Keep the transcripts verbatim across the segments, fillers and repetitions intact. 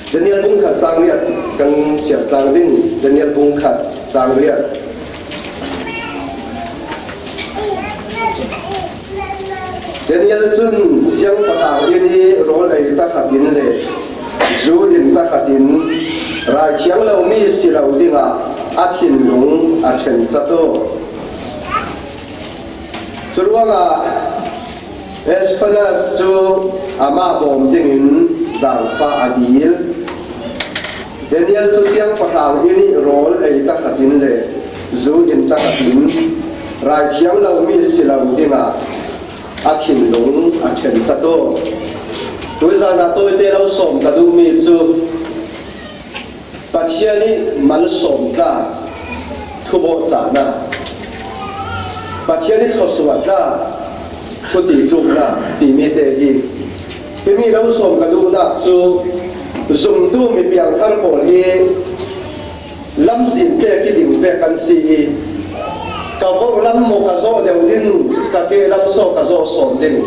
Daniel bung khat chang riat kan siam tlang ding. Daniel bung khat chang riat. Daniel cun siangpahrang inn i rawl ei takhatin le zu in takhatin raithiang lomi si lo dingah a thinlung a ṭhen cat aw. Curuangah Esfanas cu amah bawm dingin zaangfah a dil. Daniel cu siangpahrang inn i rawl ei takhatin le zu in takhatin raithiang lomi si lo dingah a thinlung a ṭhen cat aw. Tuizan ah tawite lo sawm ka duhmi cu Pathian i malsawm tla, thubawh cahnak, Pathian i thluasuah tla, thuti tluknak timi te hi. Himi lo sawm ka duhnak cu zumtu mi piangthar pawl hi lamzin te kiding ve kan si i, ka vorhlam maw ka zawh deuh ding, ka kehlam saw ka zawh sawn ding,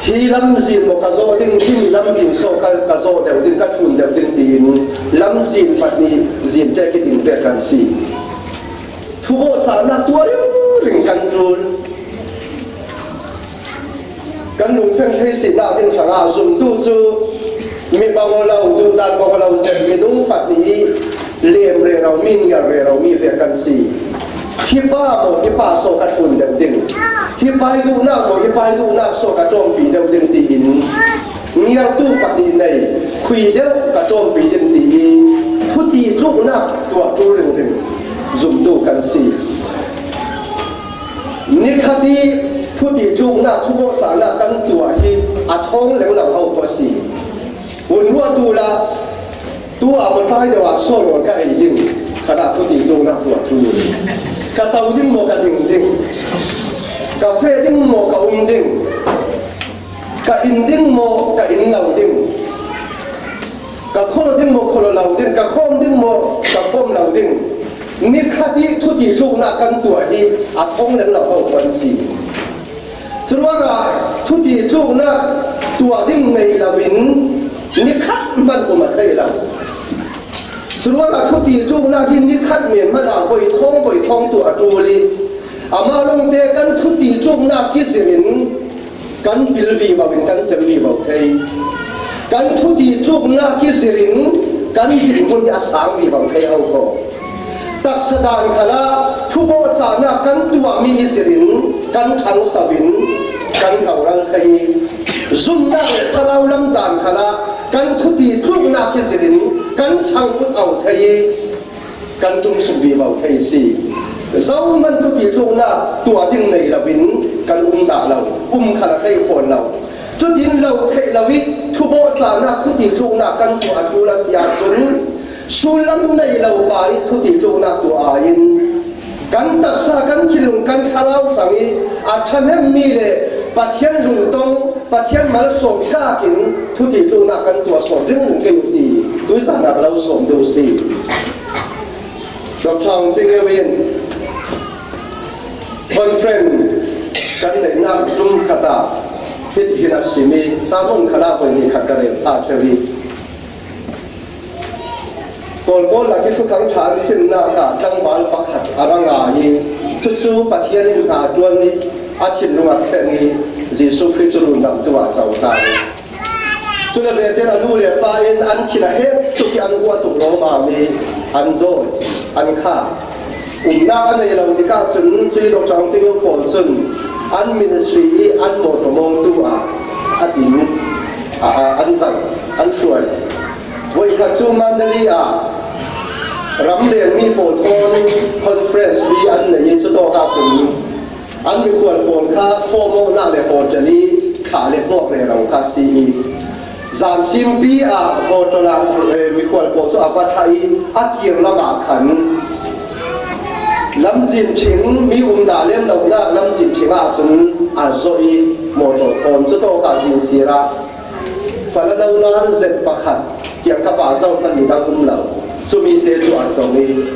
hi lamzin maw ka zawh ding, himi lamzin saw ka, ka zawh deuh ding, ka ṭhun deuh ding tiin lamzin pahnih zin te kiding ve kan si. Thubawh cahnak tuah ringring kan ṭul. Kan lungfeng thei sinak ding hrangah zumtu cu mi bang aw lo, duhdan bang aw lo, zem minung pahnih i lem rero mi, ngial rero mi ve kan si. Hi pa maw hi pa saw ka ṭhun deuh ding, hi pa i duhnak maw hi pa i duhnak saw ka ṭawmpi deuh ding tiin ngialtu pahnih nei, khui deuh ka ṭawmpi ding ti i thuti tluknak tuah ṭul ringring zumtu kan si. Nikhat i thuti tluknak, thubawh cahnak kan tuah hi a thawng lenglo ho kho si. Hun ruah tu la, tu ah maw tlai deuh ah sawrawl ka ei ding, khatah thuti tluknak tuah ṭul. Ka to ding maw ka ding ding, ka feh ding maw ka um ding, ka in ding maw ka in lo ding, ka khual ding maw khual lo ding, ka khawm ding maw ka khawm lo ding. Nikhat i thuti tluknak kan tuah hi a thawng lenglo ho kho si. Curuangah thuti tluknak tuah ding nei loin nikhat hmanh um a theih lo. Curuangah thuti tluknak hi nikhat men hmanh ah voi thawng voi thawng tuah a ṭul i, amah lawngte kan thuti tluknak kizir in kan pil vivo in kan cem vivo thei. Kan thuti tluknak kizir in kan dinhmun hi a sang vivo thei ho kho. Taksa dan khalah thubawh cahnak kan tuahmi i zir in kan ṭhangso in kan hloral thei. Zumnak le thlarau lam dan khalah kan thuti tluknak i zir in kan ṭhang ut au thei i kan ṭumsuk vivo thei si. Zohman thuti tluknak tuah ding nei loin kan um dah lo, um khal a thei fawn lo. Cutin lo theih lo i thubawh cahnak thuti tluknak kan tuah a ṭul a si ahcun, sullam nei lo pa i thuti tluknak tuah aiin kan taksa, kan thinlung, kan thlarau hrang i a ṭhahnemmi le Pathian lungtong, Pathian malsawm tlakin thuti tluknak kan tuah sawn ringring kei uh ti tuizan ah ka lo sawm duh si. Doctor Hong Ting Ewe in conference kan neihnak ṭum khat ah hitihin a sim i, sermon khat ah voi nih khat ka rel phah ṭheu i, Kawl pawl lak i Thuthang ṭha an simnak ah tlangval pakhat a ra ngai i, cucu Pathian in hna a ṭuan i a thinlung a thleng i Jesuh Khrih cu rundamtu ah co ta i, cule vete in a nu le pa in an thin a hek tuk i an huah tuk lawmmam i an dawi, an kha. Umnak a nei lo tikah cun cui Doctor Hong Ting Ewe pawl cun an ministry i an mawṭaw mawngtu ah a din, a, a, an zang, an hruai. Voikhat cu Mandalay ah ramleng mi pawl thawn conference bi an nei i, cutawk ahcun an mikhual pawl kha khawmawhnak le hotel i thlah le hmuak rero kha a si i, zan simpi ah hotel ah, eh, mikhual pawl cu a va thah i, a kir lam ah khan lamzin ṭhing, mi um dah lem lonak lamzin ṭhing ah cun a zawh i, mawṭaw thawn cutawk ah zin sir ah fala no nan zet pakhat, kiangkap ah zohhmanh midang um lo. Cumi te cu an tong i,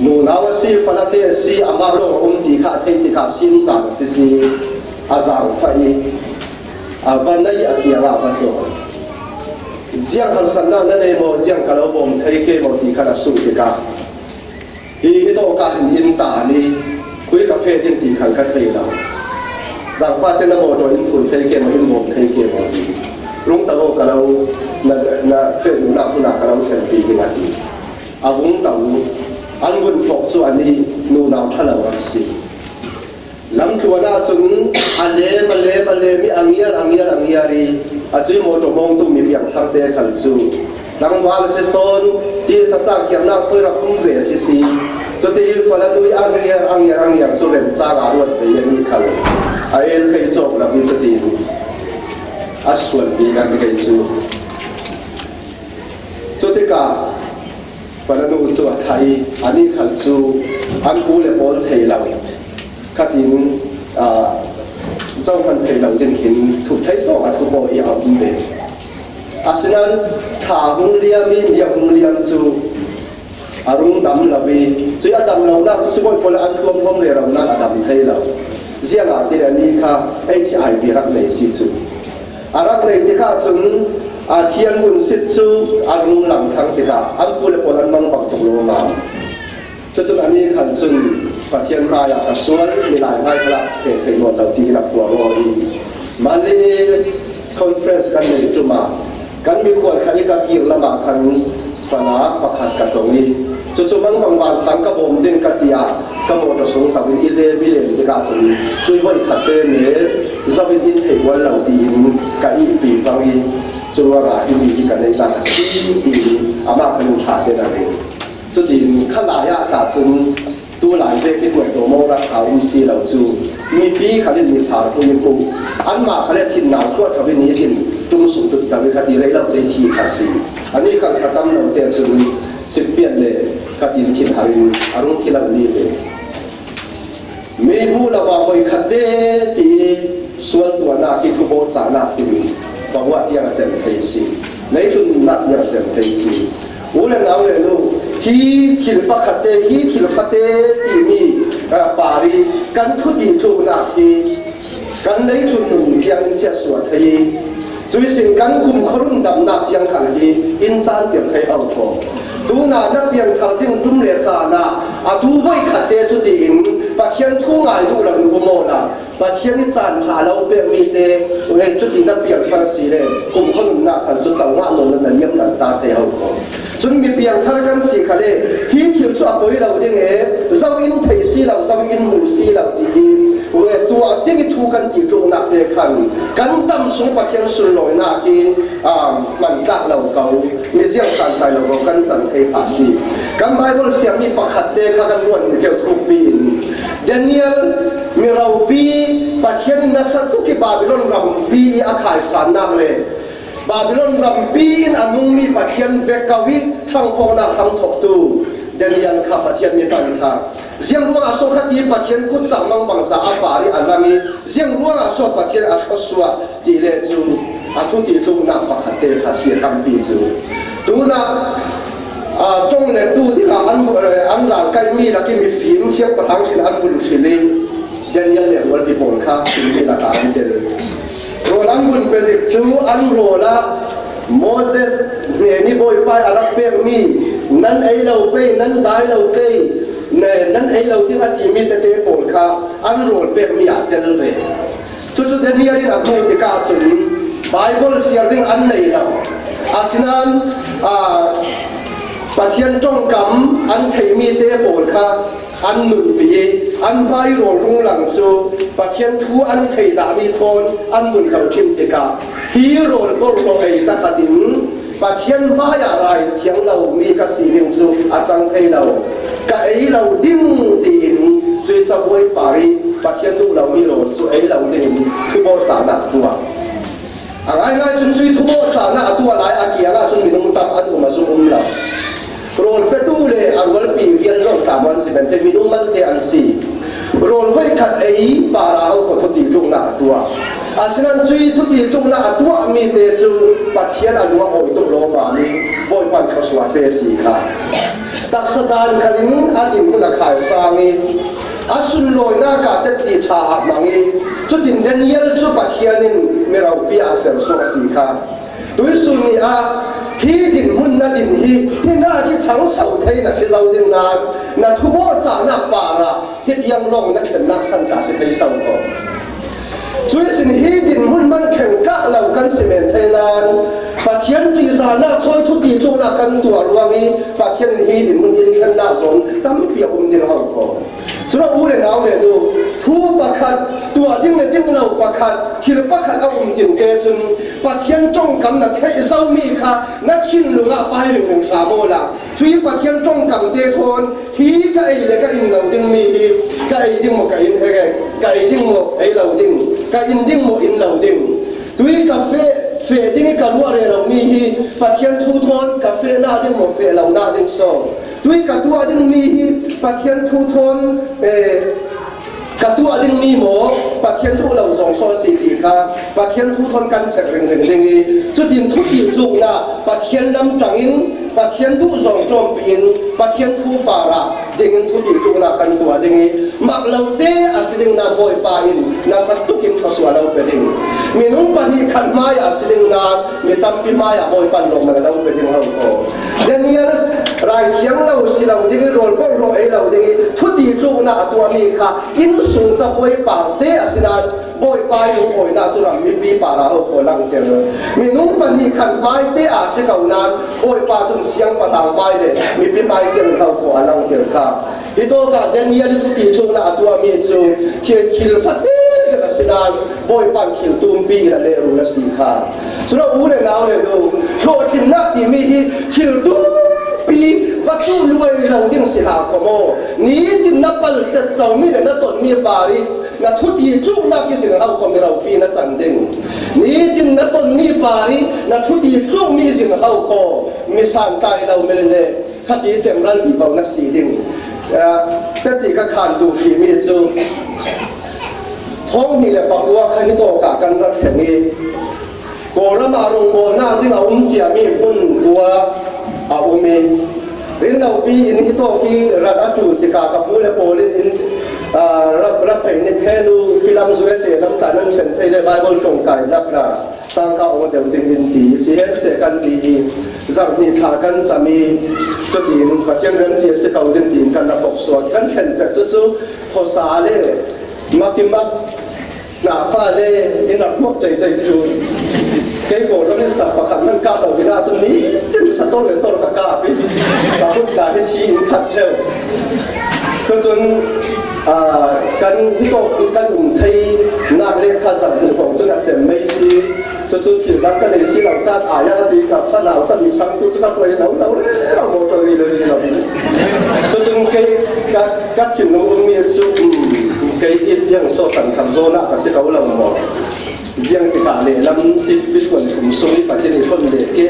nunau a si, fala te a si, amah lawng a um ti kha a theih tikah simzan a si si, a zaangfah i, a va naih a kiangah a va cawn. Ziang harsatna na nei maw, ziang ka lo bawm thei ke maw ti khan a suk tikah, hi hi tawh ka hin in ta ni, khui ka feh ding ti khan ka thei lo. Zangfate na mawtaw in phun thei ke maw, in bawm thei ke maw ti. Rung ta maw, ka lo, na, na feh duhnak hunah ka lo thlenpi ding a ti. A vung ta uh, an vun phawk cu a nih nunau ṭha lo a si. Lamtluan ahcun a lem, a lem, a lem i a ngiar, a ngiar, a ngiar i a cui mawtaw mawngtu mi piangtharte khal cu tlangval a si tawn ti, sacang khiamnak khuirap um ve a si si. Cuti fala nui a ngiar, a ngiar, a ngiar cu remcang aa ruat ve i a nih khal a el khai cawk lo i cutin a sualpi kan kei cu. Cutikah Fala nu cu a thah i a nih khal cu an pu le pawl thei lo khatin, aa, zohman thei lo ding khin thup thei tawk a thup aw i a um ve. Asinain thla hung liam i ni a hung liam cu a rung dam lo i, cui a dam lonak cu sibawi pawl an thuam hom le ronak a dam thei lo. Ziangahtile a nih kha H I V rak nei si cu. A rak nei tikah cun a thianghmun sit cu a rung lang thlang tikah an pu le pawl an mang bang tuk lawmam. Cucun a nih khal cun Pathian hmaiah ka sual, milai hmai khalah thei thei nawn lo tiin a phuang aw i, Manley conference kan nei ṭum ah kan mikhual kha i ka kir lamah khan fala pakhat ka tong i, cucu mangbang vansang ka bawm ding ka tiah ka mawtaw sung tawh in i lem i lem tikah cun cui voikhat te men zoh in in theih ual lo tiin ka ihpi pang i, cu ruangah himi hi ka neihnak a si tiin amah khan in ṭha tein a rel. Cutin khalai ah tah cun tu lai vek i tuaito maw rak a um si lo cu, mipi khal in mithar hmuh i hmuh, anmah khal in thinnak tuah tho i nihin tum sung tut tho i kha ti rei lo te thi kha si. A nih khal kha tam lo te cun sippiat le kha tin thinhar in a rung thi lo ni ve. Mi hmuh lo ah voikhat te ti sual tuahnak hi thubawh cahnak tin banguah tiang a cem thei si, leitlun nunnak tiang a cem thei si. U le nau le nu, hi thil pakhatte, hi thil fate timi, ah, par i kan thuti tluknak hi kan leitlun nun tiang in siatsuah thei i, cui sin kan kumkhua rundamnak tiang khal hi in cantir thei a um ko. Tuna na pianthar ding ṭum le caan ah atu voikhat te cutiin Pathian thu ngai duh lo in um awla, Pathian i caan ṭha a lo pekmi te, cuti na pialsal si le kumkhua nunnak khal cu congah nawn lo na liam nan ta thei ho ko. Cun mi piangthar kan si khal le hi thil cu a poi lo ding e, zo in thei si lo, zo in hmu si lo ti i, tuah ding i thu kan ti tluknak te khan kan dam sung Pathian sunlawinak i, aa, hman tlak lo ko, mi ziangsan tai lo ko kan can thei hna si. Kan Bible siammi pakhat te kha kan ruat ni keu thukpi in, Daniel mi ropi Pathian in nasa tuk i Babylon rampi i a khaisannak le Babylon rampi in a nungmi Pathian bia ko i ṭhangphawknak hrang thawktu Daniel kha Pathian mi pan kha. Ziang ruangah so kha ti Pathian kut cangmang bangza a par i a lang i, ziang ruangah so Pathian a hrawsuah ti le cu a thuti tluknak pakhat te kha si a tampi cu. Tunah, aa, ṭong le tu dingah an, an ralkaihmi lak i mifim siangpahrang hrin an vun hril i Daniel le rualpi pawl kha thilmi lakah an tel. Rawl an vun pe zik cu an rawl ah Moses hnen i Bawipa i a rak pekmi nan ei lo pei, nan dai lo pei, nan ei lo ding a timi tete pawl kha an rawl pekmi ah tel ve. Cucu Daniel in a hmuh tikah cun Bible siar ding an nei lo. Asinain, aa, Pathian ṭongkam an theihmi te pawl kha an nunpi i an hmai rawl rung lang cu Pathian thu an thei dahmi thawn an vun zoh ṭhin tikah hi rawl borhhlawh ei takhat in Pathian hmaiah rai thiang lomi ka si ding cu a cang thei lo. Ka ei lo ding tiin cui cabuai par i Pathian duh lomi rawl cu ei lo dingin thubawh cahnak tuah. A ngaingai cun cui thubawh cahnak a tuah lai a kiangah cun minung tam an um a zum um lo. Rawl petu le a rualpi vial lo tla an si, bente minung malte an si. Rawl voikhat ei para ho kho thuti tluknak a tuah. Asinain cui thuti tluknak a tuahmi te cu Pathian a lung a hawi tuk lawmam i Bawipa in thluasuah pe si kha. Taksa dan khalin a dinhmun a khaisang i a sunlawinak ah tetti ṭha a hmang i cutin Daniel cu Pathian in mi ropi ah a sersuak a si kha. Tuisun ni a hi dinhmun na din hi, hi na ki thang sau thei na si zo ding nan, na thubawhchahna parah hitiang lawng na khennak santa si thei sau ko. Cuisin hi dinhmun man khenkah lo kan si men thei nan, Pathian ṭihzahna thawi thuti tlukna kan tuah ruang hi, Pathian in hi dinhmun in khennak zawn tampi a um ding ho ko. Cun a u le nau le nu, thu pakhat, tuah ding le ding lo pakhat, thil pakhat a um tin te cun Pathian ṭongkam na theih zomi kha na thinlung ah pai ringring hram awla, cui Pathian ṭongkam te thawn hi ka ei le ka in lo dingmi hi, ka ei ding maw, ka in, ka ei ding maw, ei lo ding, ka in ding maw, in lo ding. Tui ka feh, feh ding i ka ruah rero mi hi Pathian thu thawn ka feh na ding maw, feh lo na ding saw. Tui ka tuah ding mi hi Pathian thu thawn, eh, ka tuah ding mi maw, Pathian duh lo zong saw si ti kha Pathian thu thawn kan check ringring ding i, cutin thuti tlukna Pathian lam ṭangin, Pathian duh zong ṭawmpi in, Pathian thu parah dingin thuti tlukna kan tuah ding i, mak lote a si ding nan Bawipa in nasa tukin thluasuah lo pe ding. Minung pahnih khat hmai a si ding nan mi tampi hmai ah Bawipa in lawmman a lo pe ding ho ko. Daniel raithiang lo si lo ding i, rawl bawlhhlawh ei lo ding i, thuti tlukna a tuahmi kha innsung cabuai parte a si nan Bawipa i lungawinak cu ram mipi parah ho khaw langter. Minung pahnih khat hmaite a si ko nan Bawipa cun siangpahrang hmai le mipi hmai tiang ho khaw a langter kha. Hi tawkah Daniel i thuti tlukna a tuahmi cu thil, thil fate zet a si nan Bawipa in thil tumpi in a lehrul a si kha. Cun a u le nau le nu, hlawhtlinnak timi hi thil tumpi va cu luai lo ding si hlah kho maw? Nitin na palcet comi le na tonmi par i na thuti tluknak hi zin hau kho mi ropi na can ding. Nitin na tonmi par i na thuti tlukmi zin hau kho mi santlai lo mi le khati cemral vivo na si ding. Ah, teti ka khan duh hrimi cu thawng hnih le pakua kha hi tawkah kan rak thleng i, Kawlram ah rawngbawlnak ding a um ciami hmun kua a um i, rinlopi in hi tawk i rat a ṭul tikah ka pu le pawl in, in, aa, rak, rak theih nih, phen u, khi lam U S A lam tla nan thlen thei le Bible ṭawngkainak hna sangka awng deuh ding in ti, si hen seh kan ti i, zarh hnih thla kan cam i, cutin Pathian remti a si ko ding tiin kan rak bawk suak. Kan thlen pek cucu khawsa le makimak Hna fa le in rak mawk ceicei cu kei Kawlram in sa pakhat nan kah lo in ahcun nitin sa tawr le tawr ka kah i ka hut lai hi thi in khat ṭheu. Cucun, aa, kan hi tawk i kan um thei nak le kha zarh hnih hrawng cun a cem mei si. Cucu thil dang ka nei si lo, kat aa ya ka ti ka fanau ka nih sang tu cu ka hruai lo lo rero motor i lo i lo. Cucun kei ka, ka thinlung ummi cu, um, kei i fiang saw san kham zawn ah ka si ko lo maw? Ziang tikah lehlam ti, biathluan kum sung i Pathian i hlon leh ke,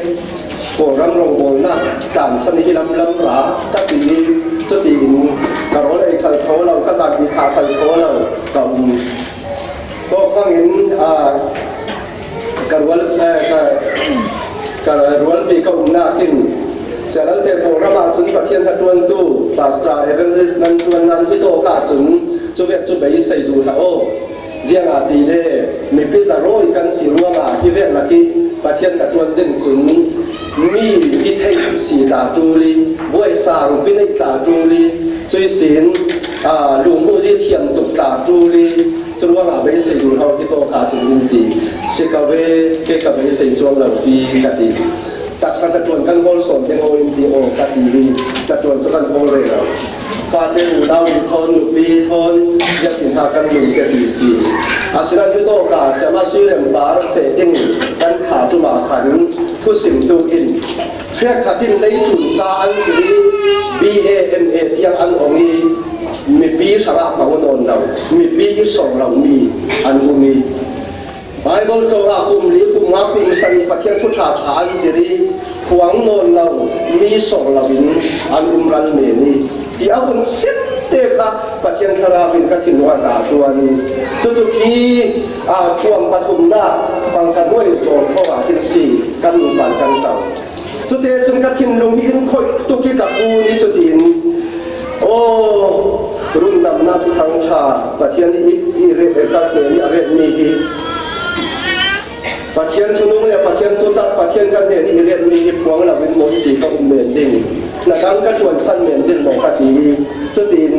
Kawlram rawngbawlnak tlansan hi lamlam ra ka ti i, cutiin ka rawl ei khal kho lo, ka zan i kha khal kho lo ka um. Kawhfang in, aa, ka rual, eh, ka, ka rualpi ka umnak in, Sialalte Kawlram ah cun Pathian hnaṭuantu, pastor, evangelist nan ṭuan nan hi tawk ahcun, cuvek cu beisei duh hlah aw. Ziangahtile mipi zarawi kan si ruangah hi vek lak i Pathian hnaṭuan ding cun mi, mi theih si tla ṭul i, buaisang pi neih tla ṭul i, cuihsin, aa, lungmuzi thiam tuk tla ṭul i, curuangah beisei duh hlah aw, hi tawk ahcun in ti. Si ka ve, kei ka beisei cuang lo pi ka ti. Taksa hnaṭuan kan hawl sawn ding aw in ti aw ka ti hi, hnaṭuan cu kan hawl rero. Fate unau in thawn, nupi thawn, biakinn hna kan nun ka ti si. Asinain hi tawkah siama Sui Rem Par feh ding kan ṭha ṭum ah khan thusimtu in hrekkhat in leitun ca an zir i B A M A tiang an ong i mipi hrangah hmang nawn lo, mipi i sawng lomi an um i Baibal tlawngah kum li, kum nga, kum sari Pathian thu ṭha ṭha an zir i, phuang nawn lo, mi sawng loin an um ral men i, ti a hun siamte kha Pathian Thlarau in ka thinlung ah a ṭuan i, cucu khi, aa, ṭhuam pathumnak bang ka hnuai zawn kho ah khin si, kan nupa kan to. Cute cun ka thinlung hi in khoih tuk i ka kun i cutin, aw, rundamnak thuthang ṭha Pathian i, i re-, ka hnen i a retmi hi Pathian thunung le Pathian thutak, Pathian kan hnen i riat mi hi phuang lo in maw, hiti ka um men ding, na dang ka ṭuansan men ding maw ka ti hi. Cutin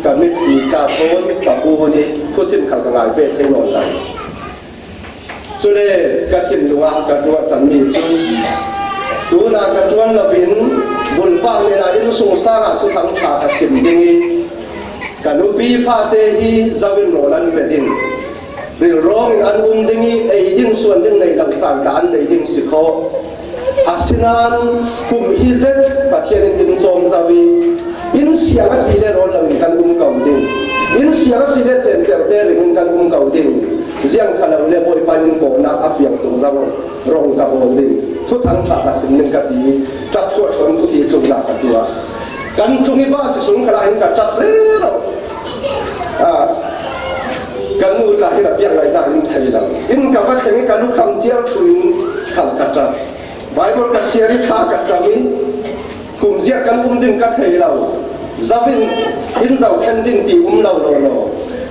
ka mitthli ka thawn ka bu ni, thusim khal ka ngai pek thei nawn lo. Cule ka thinlungah ka tuah can mi cu, tuna ka ṭuan loin bulpak nena innsungsang ah Thuthang ṭha ka sim ding i, ka nupi fate hi zo in rawl an be ding, rilrawng in an um ding i, ei ding suan ding nei lo caan tla an nei ding si khaw. Asinain kum hi zet Pathian in in cawm zo i, inn siang a si le rawl lo in kan um ko ding, inn siang a si le cencerte ring in kan um ko ding, ziang kha lo le Bawipa in kawhnak a fiang tuk zo rong ka bawl ding, Thuthang ṭha ka sim ding ka ti i, ṭap thluah thawn khuti tluknak ka tuah. Kan tlung i bus sung khalah in ka ṭap rero. Ah, kan nu tla hi a piak ngaihna in thei lo. In ka va thleng i ka lukham ciar thlu in khal ka ṭap. Bible ka siar i thla ka cam i, kum ziah kan um ding ka thei lo. Zo in, in zo khen ding ti um lo lo lo.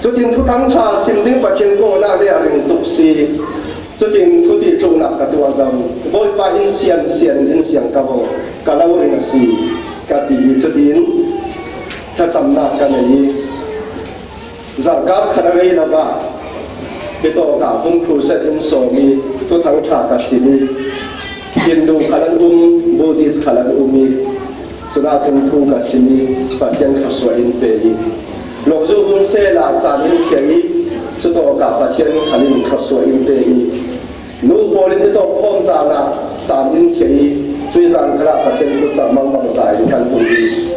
Cutin Thuthang ṭha sim ding Pathian kawhnak le a ring tuk si. Cutin khuti tluknak ka tuah zo. Bawipa, in sian sian in siang ka baw, ka lo ring a si, ka ti i, cutin thlacamnak ka nei i, zarhkap khat a rei lo ah, hi tawkah hung crusade in sawm i, Thuthang ṭha ka sim i, Hindu khal an um, Buddhist khal an um i, cunah cun thu ka sim i, Pathian thluasuah in pe i, lawkzu hun sehla caan in khia i, cutawkah Pathian khal in thluasuah in pe i, nu pawl in hi tawk khawm zan ah caan in khia i, cuih zan khalah Pathian thluacam mangbang za in kan hmuh i,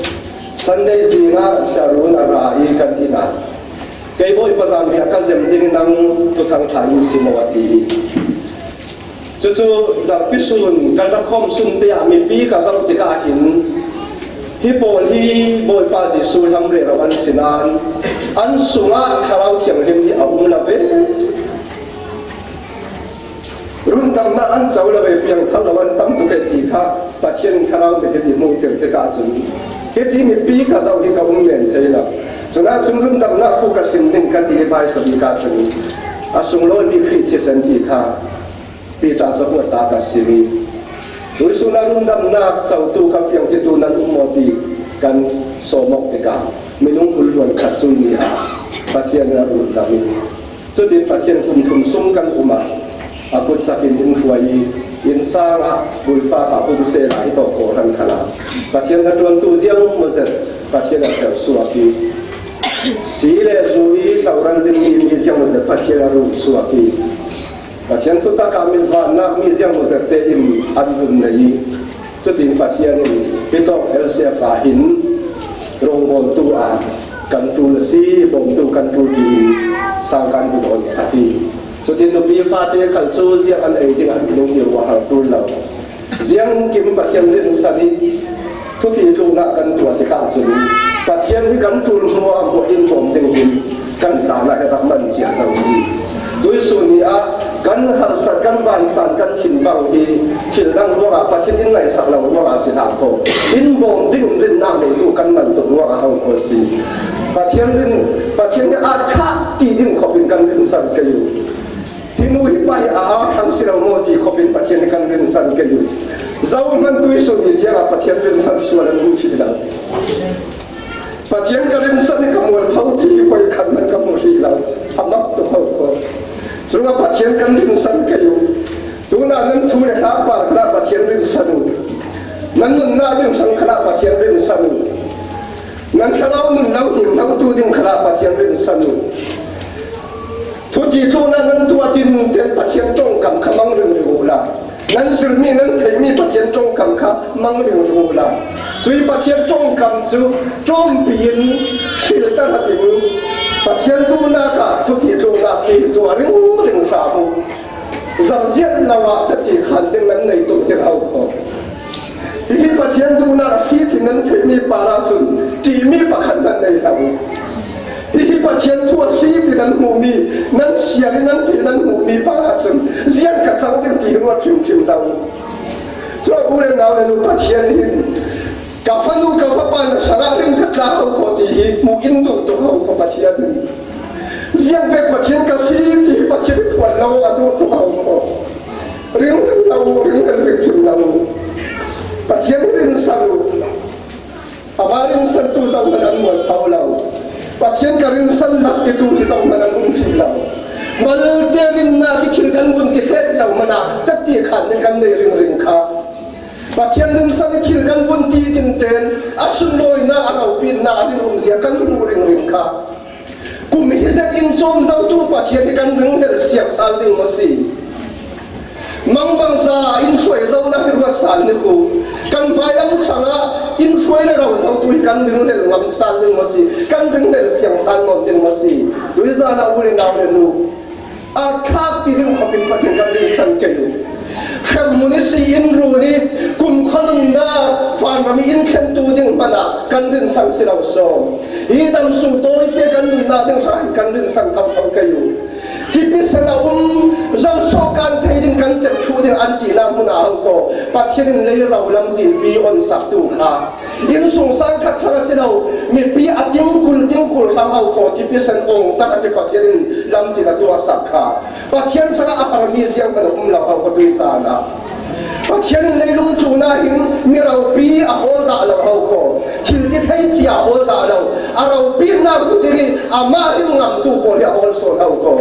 Sunday zing ah Sharon a ra i kan inn ah, kei Bawipa, zan bia ka zem ding i, nang Thuthang ṭha in sim aw, a ti i. Cucu zarhpi sun kan ra khawm sunte ah mipi ka zoh tikah hin, hi pawl hi Bawipa Jesuh hlam rero an si nain, an sungah Thlarau Thianghlim hi a um lo ve. Rundamnak an co lo ve, piangthar lo an tam tuk ve ti kha Pathian in Thlarau mit in i hmuhtir tikah cun, hiti mipi ka zoh hi ka um men thei lo. Cunah cun rundamnak thu ka sim ding ka ti hi, hmaisa bik ah cun a sunglawimi Khrih thisen ti kha Peter cakuat ta ka sim i, tuihsun ah rundamnak cotu ka fiang titu nan um maw ti kan sawm awk tikah, minung hul luan khat cu ni ah Pathian in a rundam i, cutin Pathian kum thum sung kan um ah, a kutsak in in hruai i, innsang ah, bulpak ah, hung sehla, hi tawk kawhhran khalah Pathian hnaṭuantu ziangmawzet Pathian a sersuak i, si le zu i hloral dingmi mi ziangmawzet Pathian a runsuak i, Pathian thutak ah milvannak mi ziangmawzet tein an vun nei i, cutin Pathian in hi tawk L C F ah hin rongbawltu ah kan ṭul a si, bawmtu kan ṭul ding in sang kan vun on sak i, cutin nupi fate khal cu ziang an ei ding an minung i ruahal ṭul lo. Ziangkim Pathian rinsan i, thuti tluknak kan tuah tikah cun, Pathian hi kan ṭul hnu ah hmuah in bawm ding hin kan hlan ah hi rak man cia zo si. Tuihsun ni ah kan harsat, kan vansan, kan thin bang hi thil dang ruangah, Pathian in ngaihsak lo ruangah si hlah ko. In bawm ding in rinnak neitu kan man tuk ruangah hau ko si. Pathian rin, Pathian hi aa khah ti ding khop in kan rinsan kei uh. Hi nu hi pa hi a aa thlang si lo maw ti khop in Pathian hi kan rinsan kei uh. Zo hman tuihsun ni tiangah Pathian rinsan sual an hmu hrih lo. Pathian ka rinsan i ka mualpho ti hi koi khan hman ka hmu hrih lo. A mak tuk ho ko. Cungah Pathian kan rinsan kei uh. Tunah nan thu le hla par khalah Pathian rinsan uh. Nan nunnak ding hrang khalah Pathian rinsan uh. Nan thlarau nun lo him lotu ding khalah Pathian rinsan uh. Thuti tluknak nan tuah tin te Pathian ṭongkam kha mang ringring uhla, nan zirmi nan theihmi Pathian ṭongkam kha mang ringring uhla, cuih Pathian ṭongkam cu ṭawmpi in hrilter hatin Pathian duhnak ah thuti tluknak hi tuah ringring hram uh. Zarhziat lo ah tati khan ding nan nei tuk ding hau kho. Hihi Pathian duhnak a si ti nan theihmi par ahcun ṭihmi pakhat hmanh nei hlah uh. Hihi Pathian thu a si ti nan hmuhmi, nan siar i nan theih nan hmuhmi par ahcun ziang ka cang ding ti hi ruat hrimhrim hlah uh. Cun u le nau le nu, Pathian hin ka fanu ka fapa na hrangah ring ka tla ho kho ti hi hmuh in duh tuk ho kho Pathian hin. Ziangvek Pathian ka si ti hi Pathian phuan lo a duh tuk ho kho. Rinhlel lo, rinhlel hrimhrim lo. Pathian hi rinsan uh. Ama rinsantu zohman an mual pho lo. Pathian ka rinsan lak titu hi zohman an um hrih lo. Malte rinna hi thil kan vun ti hlek lo mana, tepti khan ding kan nei ringring kha. Pathian rinsan hi thil kan vun ti tinten, a sunlawina, a ropitna, a rinumzia kan hmu ringring kha. Kum hi zet in cawm zotu Pathian hi kan rinhlel siangsal ding maw si? Mangbangza in hruai zona hi ruat sal ni ku. Kan hmailam hrangah in hruai le ro zotu hi kan rinhlel ngam sal ding maw si? Kan rinhlel siangsal nawn ding maw si? Tuizan a u le nau le nu, a thlak ti ding khopin Pathian kan rinsan kei uh. Hremhmun i si in rul i, kumkhua nunna vanram i in thlentu ding hmana kan rinsan si lo sawm. Hi dam sung tawite kan nunna ding hra hi kan rinsan thotho kei uh. Tipisen a um, zosawh kan thei ding kan cem thu ding an tihna hmuna ho ko. Pathian in lei ro lam zilpi on sak tu kha. Innsung sang khat thlang a si lo, mipi a tingkul tingkul thlang ho ko, tipisen ong tak a ti Pathian in lamzin a tuah sak kha. Pathian thlang a har mi ziang man a um lo ho ko tuizan a. Pathian in leilung tluna hin mi ropi a hawl dah lo ho ko. Thil ti thei cia a hawl dah lo. A ropitna hmu ding hi amah ringngamtu pawl hi a hawl sawn ho ko.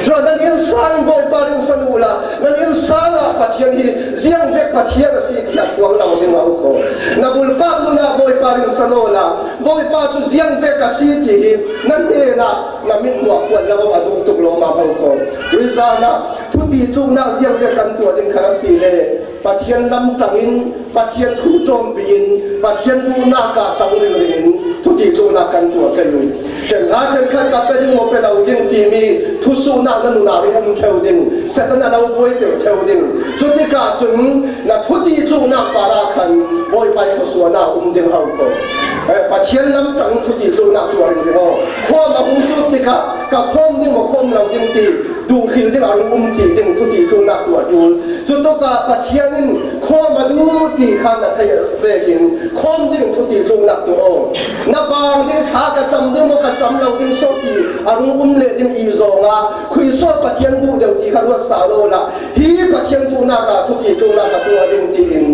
Tua nan inn sang in Bawipa rinsan uhla, nan inn sang ah Pathian hi ziangvek Pathian a si ti a thuang lo ding ho ko. Na bulpak nuna Bawipa rinsan awla, Bawipa cu ziangvek a si ti hi na hnenah na mit muah kuat lo a duh tuk lawmam ho ko. Tuizan ah thuti tluknak ziangvek kan tuah ding khan a si le Pathian lamtang in, Pathian thu ṭawmpi in, Pathian duhnak ah tang ringring in thuti tluknak kan tuah kei uh. Ṭenhla ṭhenkhat ka pe ding maw pe lo ding timi thusuhnak na nunau in um ṭheu ding, Satan a lo buaiter ṭheu ding. Cutikah cun na thuti tluknak parah khan Bawipa i thluasuahnak um ding ho ko. Eh, Pathian lamtang thuti tluknak tuah ringring aw. Khuam a hung cut tikah ka khuam ding maw khuam lo ding ti duh hril ding a rung um ci ding thuti tluknak tuah ṭul. Cutukah Pathian in khuam a duh ti kha na theih vekin khuam ding thuti tluknak tuah aw. Na bang ding thla ka cam ding maw ka cam lo ding sawh ti a rung um leh ding i zongah khui sawh Pathian duh deuh ti kha ruat sa lo la hi Pathian duhnak ah thuti tluknak ka tuah ding tiin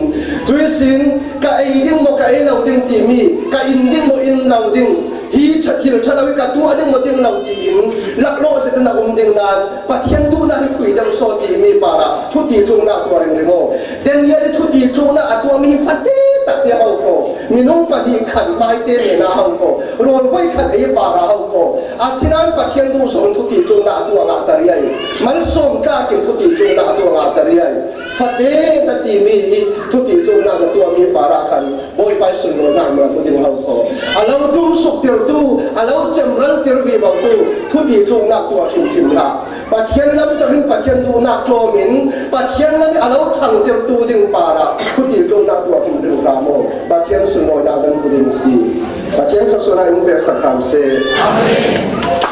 tuisin ka ei ding maw ka ei lo ding timi ka in ding maw in lo ding hi ṭha thil ṭha lo hi ka tuah ding maw ding lo tiin laklawh zetin a um ding nan Pathian duhnak hi khui deuh saw timi parah thuti tluknak tuah ringring aw. Daniel i thuti tluknak a tuahmi hi fate tak ti a ho ko. Minung pahnih khan hmaite nena ho ko. Rawn voi khat ei parah ho ko. Asinain Pathian duh zong thuti tluknak a tuah ngah ta riai. Malsawm tlakin thuti tluknak a tuah ngah ta riai. Fate na timi hi thuti tluknak na tuahmi parah khan Bawipa i sunlawinak na hmu ding ho ko. A lo ṭumsuktirtu, a lo cemraltir vivo tu thuti tluknak tuah hrimhrim hlah. Pathian lamtang in Pathian duhnak tlawm in Pathian lam i a lo ṭhangtirtu ding parah thuti tluknak tuah hrimhrim hlah maw? Pathian sunlawinak nan hmu ding si. Pathian thluasuahnak in pe sak hram seh. Amen.